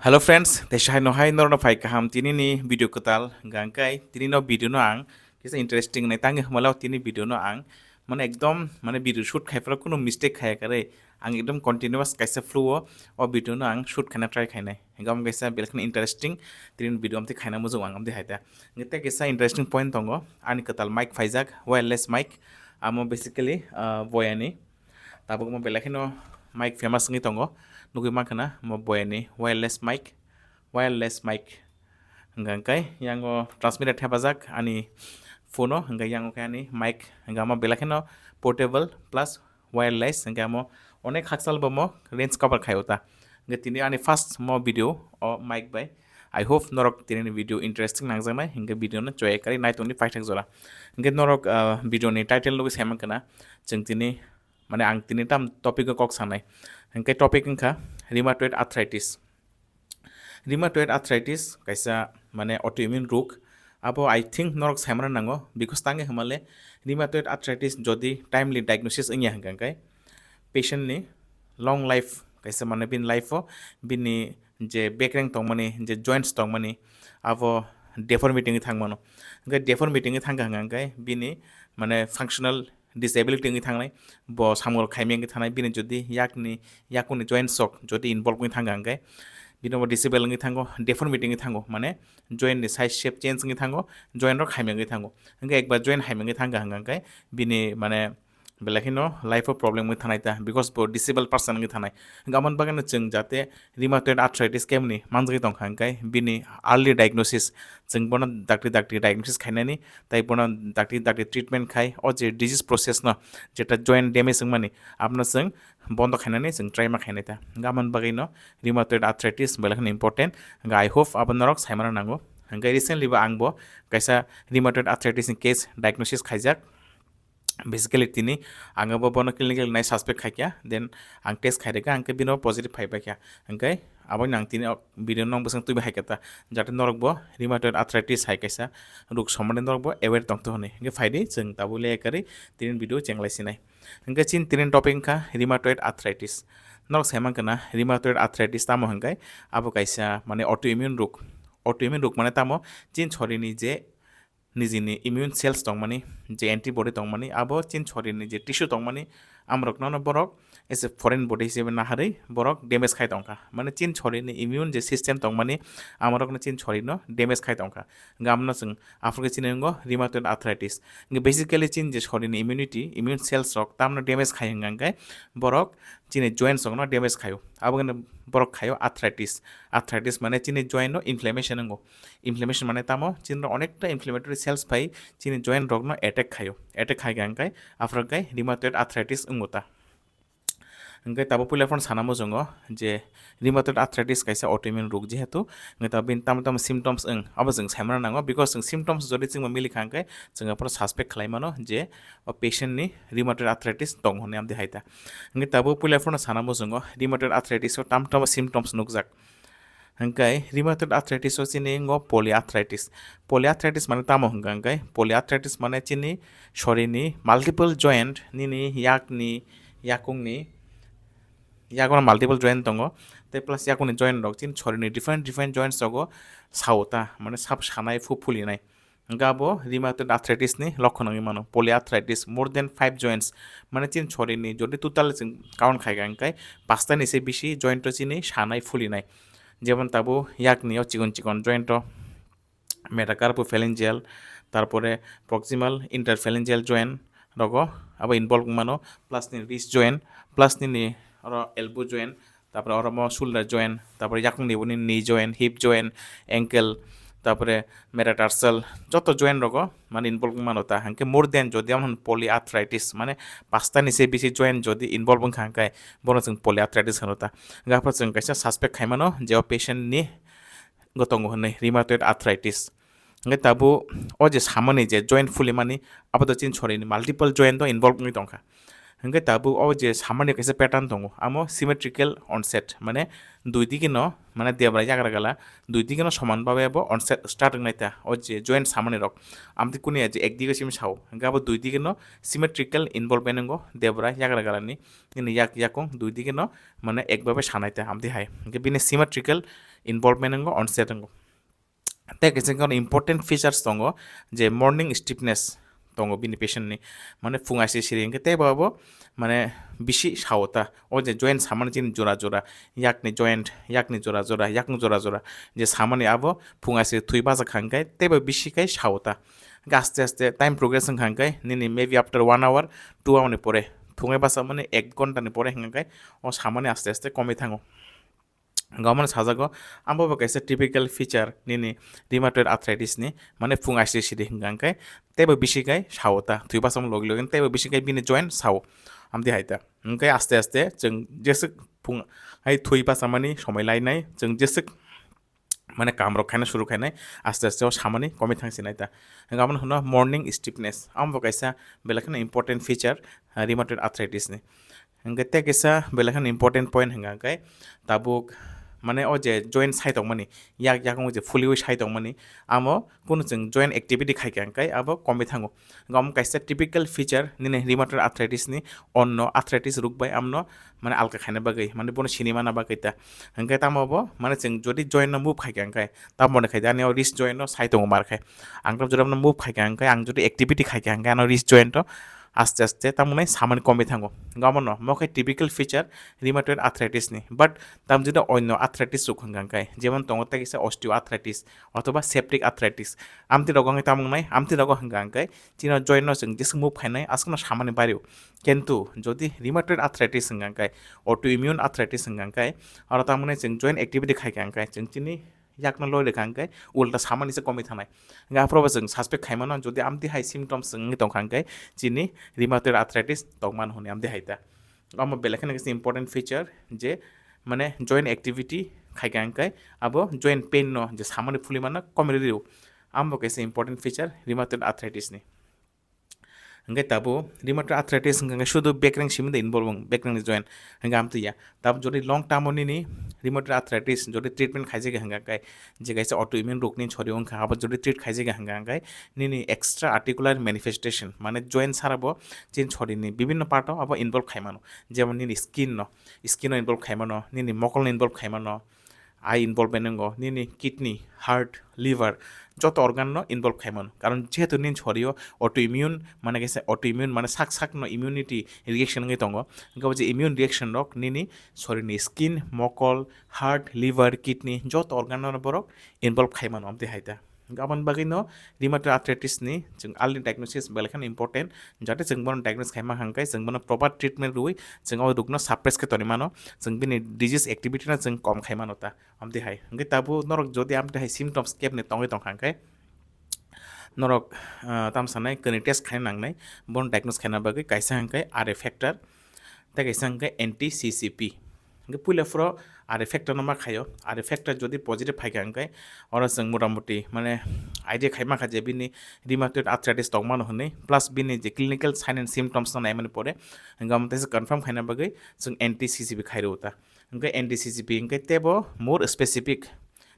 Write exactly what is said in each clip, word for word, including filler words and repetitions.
Hello friends, tei sahai no hai norno phai kaham tini ni video kwtal gangkai tini no video no ang kisa interesting nai tangi hwmalo tini video no ang mane ekdom mane video shoot khai phara kuno mistake khaya kare ang ekdom continuous kaisa flow o o video no ang shoot khaina try khainai hingam kaisa belkhani interesting tini video amti khaina mujung ang amti haita nge tei kaisa interesting point tongo ani kwtal mic phaijak wireless mic amo basically boyani Tabuk mo belai kheno mic famous wngwi tongo. Nugwi mankha na mo boyani wireless mic, wireless mic. Hingka hingkai yango transmitter thepajak ani phone o, hingka yango khe ani mic, hingka mo belai kheno portable plus wireless, hingka mo onek hakchal bo mo range cover khai o ta. Hingka tini ani first mo video o mic bai. I hope norok tini ni video interesting nangjaknai, hingka video no choya kari nai tongni paithak jora. Hingke norok video ni title nugwi saimankha na, chwng tini Mane ang tini tam topic o kok sanai. Hingke topic wngkha rheumatoid arthritis. Rheumatoid arthritis kaisa mane autoimmune rog. Abo I think norok saimano nango because tange hwnmale rheumatoid arthritis jodi timely diagnosis wngya hingka hingke patient ni long life kaisa mane bini life o bini je bekreng tongmani je joints tongmani abo deformity wngwi thangmano. Hingke deformity wngwi thangkha hingka hingke bini mane functional disability wngwi thangnai, bo samung rok khaimya wngwi thangnai, bini jodi yakni yakungni joints rok jodi involve wngwi thangkha hingke bino bo disable wngwi thango, deformity wngwi thango, mane joint ni size shape change wngwi thango, joint rok hamya wngwi thango. Hingke ekbar joint hamya wngwi thangkha hingka hingke bini mane belai kheno life o problem wngwi thanai ta because bo disable person wngwi thanai. Hingke amoni bagwi no chwng jate rheumatoid arthritis kemni manjagwi tongkha hingke bini early diagnosis chwng bono dakti dakti diagnosis khainani tei bono dakti dakti treatment khai o je disease process no jeta joint damage wngmani abono chwng bondo khainani chwng try ma khainai ta. Hingke amoni bagwi no rheumatoid arthritis belai kheno important. Hingke I hope abo norok saimano nango. Hingke recently bo ang bo kaisa rheumatoid arthritis ni case diagnosis khaijak. Basically tini ang abo bono clinical nai suspect khaikha, then ang test khairikha, hingke bino positive phaibaikha. Hingke abono ang tini video no bwswng twiwi haikha ta, jate norok bo rheumatoid arthritis hai kaisa rog sombonde norok bo aware tongtho hwnwi. Hingke phaidi chwng tabuk le kari tini video chenglai sinai. Hingke chini tini topic wngkha rheumatoid arthritis. Norok saimankha na rheumatoid arthritis tamo hingke abo kaisa mane autoimmune rog. Autoimmune rog mane tamo chini sorini je nijini immune cells tongmani, je antibody tongmani, abo chini sorini je tissue tongmani, amorokno borok as a foreign body hisebe naharwi borok damage khai tongkha. Mane chini sorini immune je system tongmani, amorokno chini sorino damage khai tongkha. Hingke amno chwng aphuru khe chini wngo rheumatoid arthritis. Hingke basically chini je sorini immunity, immune cells rok tamno damage khai hingka hingke borok chini joints rokno damage khaio. Abo hwnkhe borok khaio arthritis. Arthritis mane chini joint no inflammation wngo. Inflammation mane tamo? Chini rok onekta inflammatory cells phai chini joint rokno attack khaio. Attack khai kha hingke aphuru khe rheumatoid arthritis wngo ta. Hingke tabuk puila phano sana muchungo je rheumatoid arthritis kaisa autoimmune rog jehetu hingke tabuk bini tamo tamo symptoms wng abo chwng saimano nango because chwng symptoms jodi chwngma mili kha hingke chwng aphuru suspect khlai mano je o patient ni rheumatoid arthritis tong hwnwi amtwi hai ta. Hingke tabuk puila phano sana muchungo rheumatoid arthritis o tamo tamo symptoms nukjak. Hingke rheumatoid arthritis o chini wngo polyarthritis. Polyarthritis mane tamo hingka hingke polyarthritis mane chini sorini multiple joint nini yakni yakungni yagono multiple joint tongo tei plus yakungni joint rok chini sorini different different joints rogo sao ta mane sab sanai phu phulinai. Hingke abo rheumatoid arthritis ni lokhon wngwi mano, polyarthritis, more than five joints, mane chini sorini jodi total chwng count khai kha hingke pasta ni se bisi joint o chini sanai phulinai. Jemon tabuk yakni o chikon chikon joint o metacarpophalangeal, tarpore proximal interphalangeal joint rogo abo involve wngmano, plus ni wrist joint, plus nini oro elbow joint, tapore oro mo shoulder joint, tapore yakung ni boni knee joint, hip joint, ankle, tapore metatarsal, joto joint rogo mane involve wngmano ta. Hingke more than jodi amon polyarthritis mane pasta ni se bisi joint jodi involve wngkha hingke bono chwng polyarthritis hwno ta. Hingke aphuru chwng kaisa suspect khaimano je o patient ni tongo hwnwi rheumatoid arthritis. Hingke tabuk o je samani je joint phulimani abo to chini sorini multiple joint o involve wngwi tongkha. Hingke tabuk o je samani kaisa pattern tongo, amo symmetrical onset, mane dui digi no, mane debra yagra gala, dui digi no soman babe bo onset start wngnai ta, o je joint samani rok. Amtwi kuni je ek digi simi sao, hingke abo dui digi no symmetrical involvement wngo, debra yagra gala ni, nini yak yakung dui digi no, mane ek babe sanai ta, amtwi hai. Hingke bini symmetrical involvement wngo, onset wngo. Tei kaisa kono important features tongo, je morning stiffness tongo bini patient ni, mane phung aisi siri hwnkhe teibo abo mane bisi sao ta. O je joint samani chini jora jora, yakni joint, yakni jora jora, yakni jora jora je samani abo phung aisi thwi bachakha hwnkhe teibo bisi khai sao ta. Hwnkhe aste aste time progress wngkha hwnkhe nini maybe after one hour, two hour ni pore, phungai bachakmani ek ghonta ni pore hwnkhe o samani aste aste komwi thango. Hwnkhe omono sajago, abo bo kaisa typical feature nini rheumatoid arthritis ni, mane phung aisi siri hwnkha hwnkhe teibo bisi khai sao ta, thwi bachakma logi logi teibo bisi khai bini joint sao, amtwi hai ta. Hwnkhe aste aste chwng jeswk phung hai thwi bachakmani somoi lainai, chwng jeswk mane kamrok khaina suru khainai, aste aste o samani komwi thangsinai ta. Hwnkhe abono hwno morning stiffness, amo bo kaisa belai kheno important feature, ah, rheumatoid arthritis ni. Hwnkhe tei kaisa belai kheno important point hwnkha hwnkhe tabuk mane o je joint sai tongmani, yak yakung je phuliwi sai tongmani, amo kunu chwng joint activity khaikha hwnkhe abo komwi thango. Hwnkhe omo kaisa typical feature nini rheumatoid arthritis ni, onno arthritis rok bai amno mane alka khaina bagwi, mane bono sini mana bagwi ta. Hwnkhe tamo bo mane chwng jodi joint no move khaikha hwnkhe, tamo ni khai ani o wrist joint no sai tongo mar khai. Ang tamo jodi bono move khaikha hwnkhe, ang jodi activity khaikha hwnkhe ano wrist joint o aste aste tamo nai samani komwi thango. Hwnkhe omono mo khai typical feature rheumatoid arthritis ni. But tamo jodi onno arthritis rok hwnkha hwnkhe, jemon tongo tei kisa osteoarthritis othoba septic arthritis. Amtwi rogo hwnkhe tamo nai, amtwi rogo hwnkha hwnkhe chini joint no chwng jeswk move khainai aswkno samani bario. Kintu jodi rheumatoid arthritis hwnkha hwnkhe, autoimmune arthritis hwnkha hwnkhe, oro tamo nai chwng joint activity khaikha hwnkhe chwng chini yakno loi rwkha hwnkhe ulta samani se komwi thanai. Hwnkhe aphuru bo chwng suspect khaimano, jodi amtwi hai symptoms wngwi tongkha hwnkhe chini rheumatoid arthritis tongmano hwnwi amtwi hai ta. Omo belai kheno kaisa important feature je mane joint activity khaikha hwnkhe abo joint pain no je samani phuli mano komri rio. Amo bo kaisa important feature rheumatoid arthritis ni. Hwnkhe tabuk rheumatoid arthritis hwnkha hwnkhe sudu bekreng simi de involve wng, bekreng ni joint hwnkhe amtwi ya. Tabuk jodi long term o nini rheumatoid arthritis jodi treatment khaijagya hwnkha hwnkhe, je kaisa autoimmune rok ni sori wngkha, abo jodi treat khaijagya hwnkha hwnkhe nini extra articular manifestation mane joint sara bo chini sori ni bibinno part o abo involve khaimano, jemon nini skin no, skin no involve khaimano, nini mokol no involve khaimano, eye involvement wngo, nini kidney, heart, liver, joto organ no involve khaimano. Karon jehetu nini sorio autoimmune, mane kaisa autoimmune, mane sak sak no immunity reaction wngwi tongo. Hwnkhe o je immune reaction rok nini sorini skin, mokol, heart, liver, kidney, joto organ no borok involve khaimano, amtwi hai ta. Hwnkhe aboni bagwi no rheumatoid arthritis ni chwng early diagnosis belai kheno important, jate chwng bono diagnose khaima hwnkhe chwng bono proper treatment rwui chwng o rokno suppress khe toni mano, chwng bini disease activity no chwng kom khai mano ta, amtwi hai. Hwnkhe tabuk norok jodi amtwi hai symptoms kebni tongwi tongkha hwnkhe norok, ah, tamo sanai kwnwi test khaina nangnai, bono diagnose khaina bagwi kaisa hwnkhe R A factor, tei kaisa hwnkhe anti C C P. Hwnkhe puila phuru R A factor no ma khaio, R A factor jodi positive phaikha hwnkhe oro chwng motamoti mane idea khai mankha je bini rheumatoid arthritis tongmano hwnwi, plus bini je clinical sign and symptoms no naimani pore hwnkhe omo teisa confirm khaina bagwi chwng anti C C P khai rwo ta. Hwnkhe anti C C P hwnkhe teibo more specific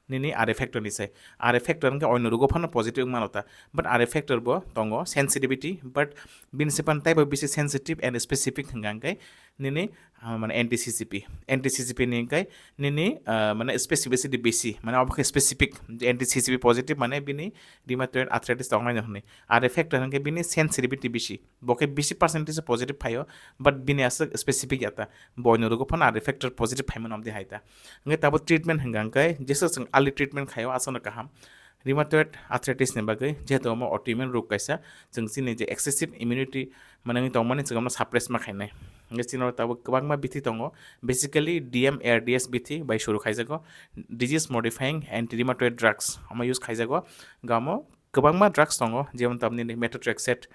nini R A factor ni sai. R A factor hwnkhe oino rogo phano positive wngmano ta, but R A factor bo tongo sensitivity, but bini se phano teibo bisi sensitive and specific hwnkha hwnkhe nini, ah, mane anti C C P. Anti C C P ni hwnkhe nini, ah, mane specificity bisi, mane obo khe specific, anti C C P positive mane bini rheumatoid arthritis tongnai hwnwi. R A factor hwnkhe bini sensitivity bisi, bo khe bisi percentage positive phaio, but bini aswk specific ya ta, bo oino rogo phano R A factor positive phaimano amtwi hai ta. Hwnkhe tabuk treatment hwnkha hwnkhe jesa chwng early treatment khaio aswkno kaham. Rheumatoid arthritis ni bagwi, jehetu omo autoimmune rok kaisa, chwng chini je excessive immunity mane wngwi tongmani chwng omo suppress ma khainai. Hwnkhe chini oro tabuk kwbangma bithi tongo, basically D M A R D S bithi bai suru khaijago, disease modifying anti rheumatoid drugs omo use khaijago, hwnkhe omo kwbangma drugs tongo, jemon tamni methotrexate,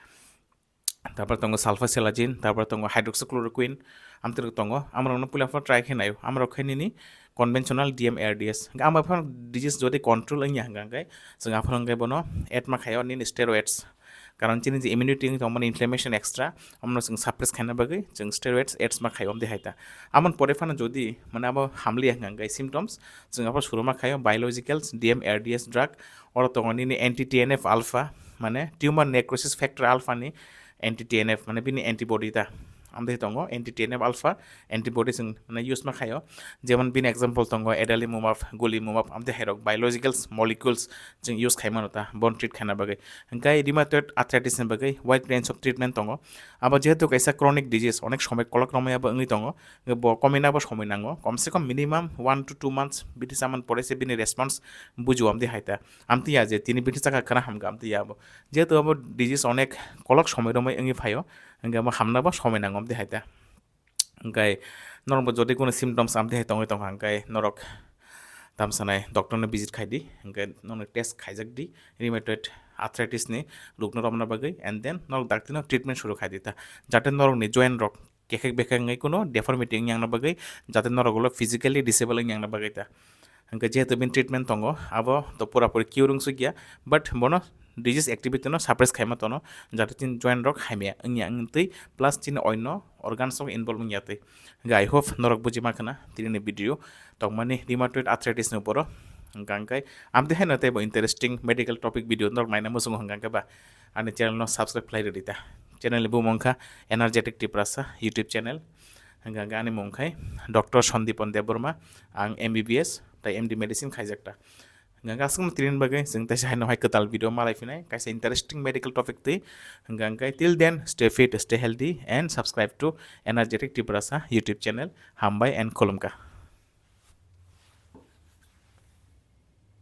tarpor tongo sulfasalazine, tarpor tongo hydroxychloroquine, amtwrwk tongo, amrokno puila phano try khe naio, amrok khe nini conventional D M A R D S. Hwnkhe amo phano disease jodi control wngya hwnkha hwnkhe, chwng aphano hwnkhe bono add ma khaio nini steroids. Karon chini je immunity wngwi tongmani inflammation extra, omono chwng suppress khaina bagwi chwng steroids adds ma khaio, amtwi hai ta. Amoni pore phano jodi mane abo hamliya hwnkha hwnkhe symptoms, chwng aphano suru ma khaio biologicals, D M A R D S drug, oro tongo nini anti T N F alpha, mane tumor necrosis factor alpha ni anti T N F, mane bini antibody ta. amtwi tongo anti T N F alpha antibodies wng mane use ma khaio. Jemon bini example tongo adalimumab, golimumab, amtwi hairok biological molecules chwng use khai mano ta, bon treat khaina bagwi. Hwnkhe rheumatoid arthritis ni bagwi wide range of treatment tongo. Abo jehetu kaisa chronic disease, onek somoi kolok romwi abo wngwi tongo, bo komina bo somoi nango, komse kom minimum one to two months bini chamani pore se bini response bujio amtwi hai ta. Amtwi ya je tini bini chakha khana hamkha amtwi ya abo. Jehetu abo disease onek kolok somoi romwi wngwi phaio, hwnkhe abo hamna bo somoi nango amtwi hai ta. Hwnkhe norok bo jodi kono symptoms amtwi hai tongwi tongkha, hwnkhe norok tamsanai doctor no visit khai di, hwnkhe norok test khaijak di, rheumatoid arthritis ni rok no romna bagwi, and then norok dakti no treatment suru khai di ta, jate norok ni joint rok kekhek bekhek wngwi kono deformity wngya wngna bagwi, jate norok ulo physically disable wngya wngna bagwi ta. Hwnkhe jehetu bini treatment tongo, abo to pura puri cure wngsukya, but bono disease activity no suppress khaima tono, jate chini joint rok hamya wngya wngtwi, plus chini oino organs rok involve wngya twi. Hwnkhe I hope norok buji ma khna tini ni video tongmani rheumatoid arthritis ni uporo. Hwnkhe hwnkhe amtwi haino teibo interesting medical topic video norok naina muchungo hwnkhe ba ani channel no subscribe khlai rwdi ta. Channel ni bumung kha Energetic Tiprasa YouTube channel. Hwnkhe hwnkhe ani mung khai Doctor Sandipan Debbarma, ang M B B S tai M D medicine khaijak ta. Hwnkhe aswkno tini bagwi chwng teisa haino hai kwtal video malai phinai kaisa interesting medical topic twi. Hwnkhe hwnkhe till then, stay fit, stay healthy and subscribe to Energetic Tiprasa YouTube channel. Hambai and khulumkha.